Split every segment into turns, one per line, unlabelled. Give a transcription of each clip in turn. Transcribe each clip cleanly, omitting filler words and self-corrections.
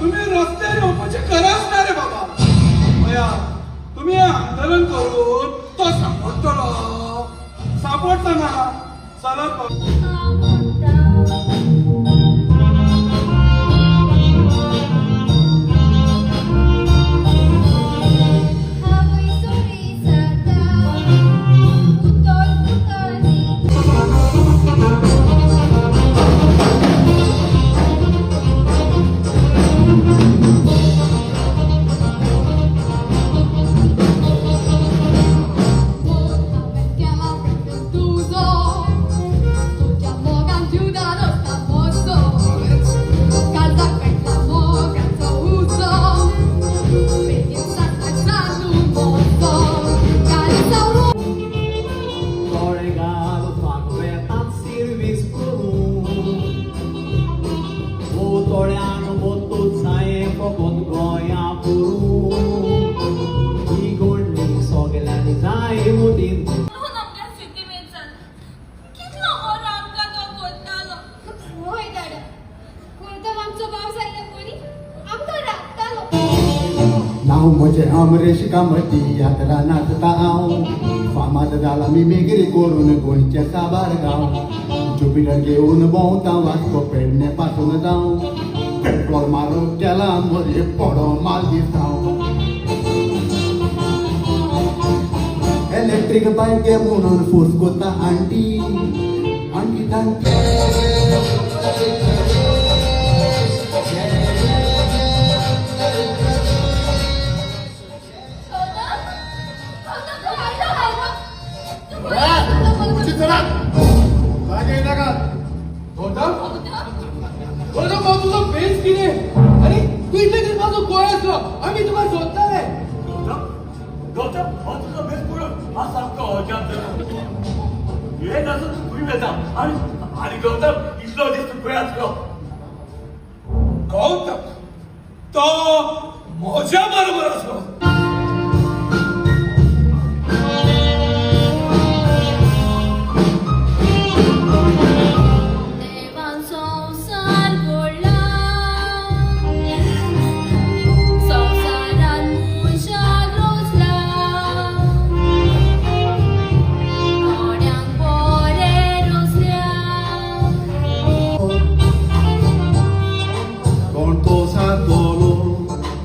तुम्ही रस्त्यार येवपाची गरज ना रे बाबा. पया तुम्ही आंदोलन करून तो सांपडटलो, सांपडचो ना. चलत
नांव म्हजें अमरेश कामती, यात्रा नाचता हांव. फामाद जाला मी मेगरी करून गोंयचे साबार गांव. जुपिटर घेवन भोंवता वास्को पेडणे पासून जावं. पेट्रोल मारूंक गेला मरे पडो माल दिसांव. इलेक्ट्रीक बायक घे म्हणून फोर्स कोता आंटी आंटी तांटी.
तुजो बेस कितें? आनी तूं इतले दीस म्हाजो गोंय आसलो, आमी तुका सोदताले.
गौतम, गौतम, हो तुजो बेस पळोवन हांव सामको अजाप जालो. हे नासून तूं खंय वेता? आनी आनी गौतम, इतलो दीस तूं खंय आसलो?
गौतम तो म्हज्या बरोबर आसलो.
कोण तो सातलो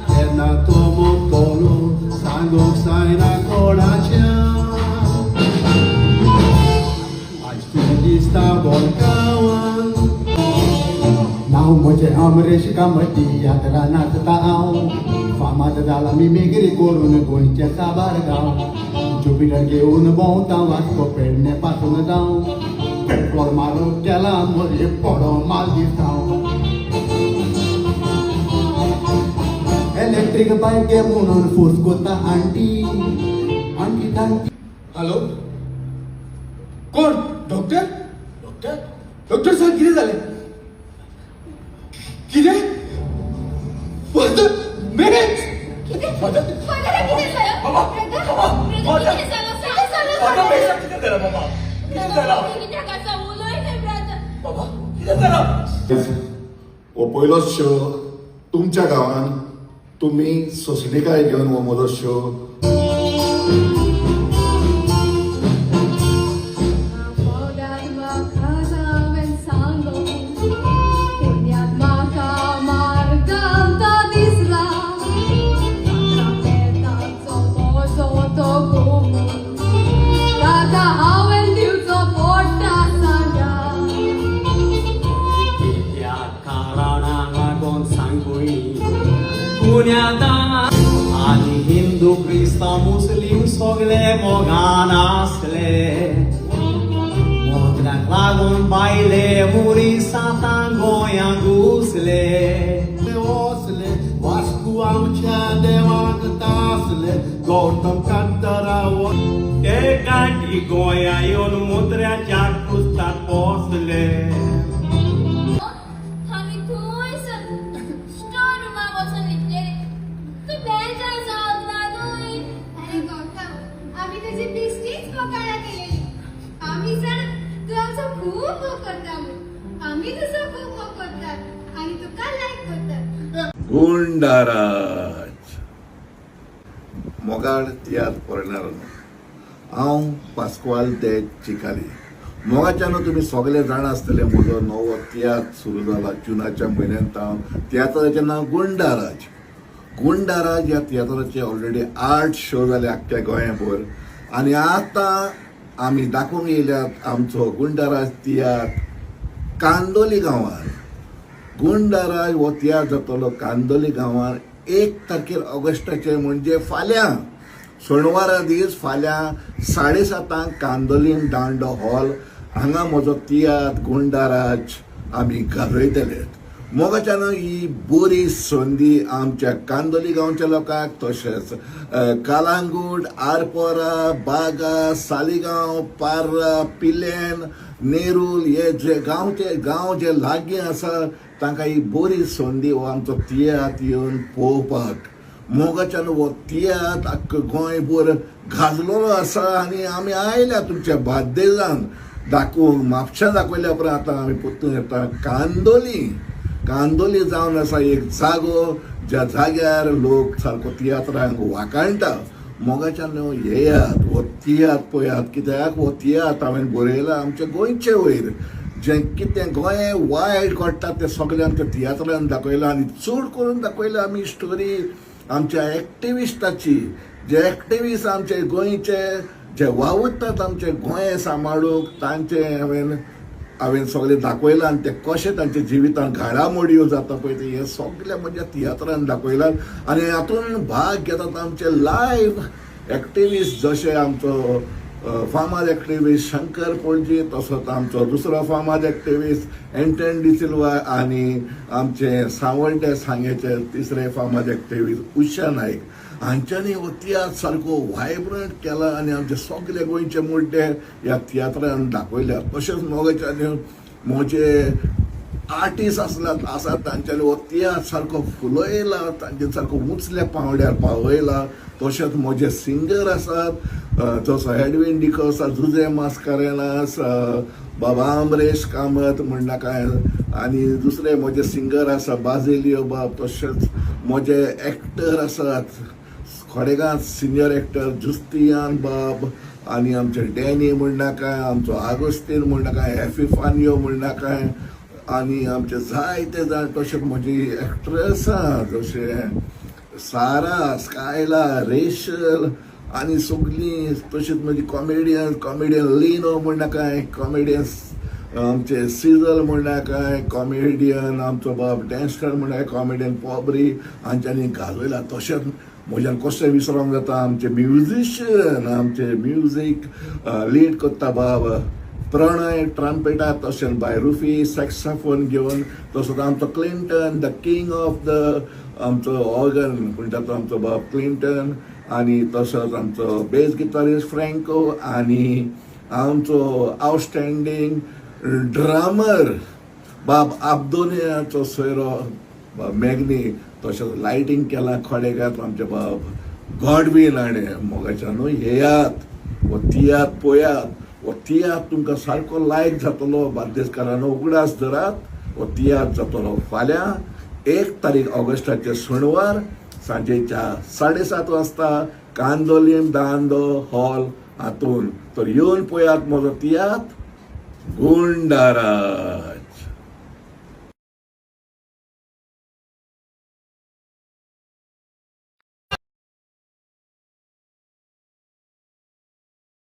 तेन्ना तो मोगतलो, सांगूंक जायना कोणाच्या. आयज तूं दिसता बोलकावान. नांव म्हजें अमरेश कामती, यात्रा नाचता हांव. फामाद जाला मी मेगरी करून गोंयचे साबार गांव. जुपिटर घेवन भोंवता वास्को पेडणे पासून जावं. पेट्रोल मारूंक गेला मरे पडो माल दिसांव. इलेक्ट्रीक बायक घे म्हणून फोर्स कोता आंटी आंटी तांटी.
हॅलो, कोण? डॉक्टर?
डॉक्टर?
डॉक्टर साहेब, कितें जालें? कितें? Father marriage?
फादर, बाबा, बाबा, फादर, फादर बेसाक कितें जालां बाबा? कितें जालां? बाबा, कितें जालां?
हो पयलोच शो तुमच्या गांवान तुमी सोंसणिकाय घेवन हो म्हजो शो.
आनी हिंदू क्रिस्तांव मुस्लीम सगळे मोगान आसले. मोत्र्याक लागून बायले मुरी सातां गोंयां घुसले.
वसले वास्को आमच्या देवाक तासले गौतम कांताराव.
ते गांठी गोंया येवन मोत्र्याच्या कुस्ताक पोसले.
आम्ही तुझी बेस्टीच फकाणां केलेली. आमी जाणा तूं आमचो खूब मोग करता म्हूण. आमी तुजो खूब मोग करतात आनी तुका लायक करतात.
गुंडाराज. मोगाळ तियात्र पळयणार. हांव पास्कवाल दे चिकाली. मोगाच्यान तुमी सगळे जाणा आसतले, म्हजो नवो तियात्र सुरू जाला जुनाच्या म्हयन्यांत हांव. तियात्राचें नांव गुंडाराज. गुंडाराज ह्या तियात्राचे ऑलरेडी 8 शो जाले आख्ख्या गोंयाभर आनी आतां आमी दाखोवंक येयल्यात आमचो गुंडाराज तियात्र कांदोली गांवांत. गुंडाराज हो तियात्र जातलो कांदोली गांवांत 1 तारखेर ऑगस्टाचे, म्हणजे फाल्यां शेनवारा दीस, फाल्यां 7:30 कांदोलीम दांडो हॉल हांगा म्हजो तियात्र गुंडाराज आमी गाजयतले. मोगाच्यान ही बरी संदी आमच्या कांदोली गांवच्या लोकांक, तशेंच कालांगूट, आरपोरा, बागा, सालिगांव, पार्रा, पिलेन, नेरूल हे जे गांवचे गांव जे लागीं आसा तांकां ही बरी संदी हो आमचो तियात्र येवन पळोवपाक. मोगाच्यान हो तियात्र आख्खो गोंयभर गाजलेलो आसा आनी आमी आयल्या तुमच्या बार्देजान दाखोवंक. म्हापशा दाखयल्या उपरांत आतां आमी परतून येता कांदोली. कांदोली जावन आसा एक जागो ज्या जाग्यार लोक सारको तियात्रांक वाखाणटा. मोगाच्यान येयात, हो तियात्र पळयात, कित्याक हो तियात्र हांवें बरयला आमच्या गोंयचे वयर जें कितें गोंय वायट घडटा तें सगळें आमच्या तियात्रान दाखयलां आनी चड करून दाखयलां आमी स्टोरी आमच्या एक्टिविस्टाची, जे एक्टिविस्ट आमचे गोंयचे जे वावुरतात आमचे गोंय सांबाळूंक, तांचे हांवें सगळें दाखयलां आनी ते कशें तांच्या जिवितान घडामोडयो जाता पळय ते हें सगळें म्हज्या तियात्रान दाखयलां. आनी हातूंत भाग घेतात आमचे लायव्ह एक्टिविस्ट, जशे आमचो फामाद एक्टिविस्ट शंकर पोळजी, तसोच आमचो दुसरो फामाद एक्टिविस्ट एंटन डिसिल्वा आनी आमचे सांवड्डे सांगेचे तिसरे फामाद एक्टिविस्ट उषा नायक. हांच्यांनी हो तियात्र सारको वायब्रंट केला आनी आमचे सगळे गोंयचे मुद्दे ह्या तियात्रान दाखयल्यात. तशेंच मोगाच्यानी म्हजे आर्टिस्ट आसल्यात आसात, तांच्यांनी हो तियात्र सारको फुलयला, तांचे सारको उंचल्या पांवड्यार पावयला. तशेंच म्हजे सिंगर आसात, जसो एडवीन डिकोस्ता, जुजे मास्कारेनास, बाबा अमरेश कामत म्हणनाका आनी दुसरे म्हजे सिंगर आसा बाजिलियो बाब. तशेंच म्हजे एक्टर आसात खडेगांत सिनियर एक्टर जुस्तियान बाब आनी आमचे डॅनी म्हणनाका, आमचो आगोस्तीन म्हणनाका, हॅफी फानियो म्हणनाका आनी आमचे जायते जाण. तशेंच म्हजी एक्ट्रेसां जशें सारा, स्कायला, रेशल आनी सगलीं. तशेंच म्हजी कॉमेडियन, कॉमेडियन लिनो म्हणनाका, कॉमेडियन आमचे सिजल म्हणनाका, कॉमेडियन आमचो बाब डॅन्स्टर म्हणनाका, कॉमेडियन पॉबरी हांच्यांनी गाजयला. तशेंच म्हज्यान कशें विसरोंक जाता आमचे म्युजिशियन, आमचे म्युजीक लीड करता बाब प्रणय ट्रम्पेटार, तशेंच बाय रुफी सॅक्साफोन घेवन, तसोच आमचो Clinton, the king of the आमचो ऑर्गन म्हणटा तो आमचो बाब क्लिंटन आनी तसोच आमचो बेस गिटारिस्ट फ्रँको आनी आमचो आवटस्टँडींग ड्रमर बाब आब्दोनियाचो सोयरो बाब मॅगनी. तशेंच लायटींग केलां खडेगांत आमचे बाब गॉडवीन हाणें. मोगाच्या न्हू, येयात, हो तियात्र पळयात. हो तियात्र तुमकां सारको लायक जातलो. बार्देसकारांनो, उगडास धरात, हो तियात्र जातलो फाल्यां 1 तारीख ऑगस्टाचे शेनवार सांजेच्या 7:30 वाजता कांदोलीम दांदो हॉल हातून. तर येवन पळयात म्हजो तियात्र गुंडाराज.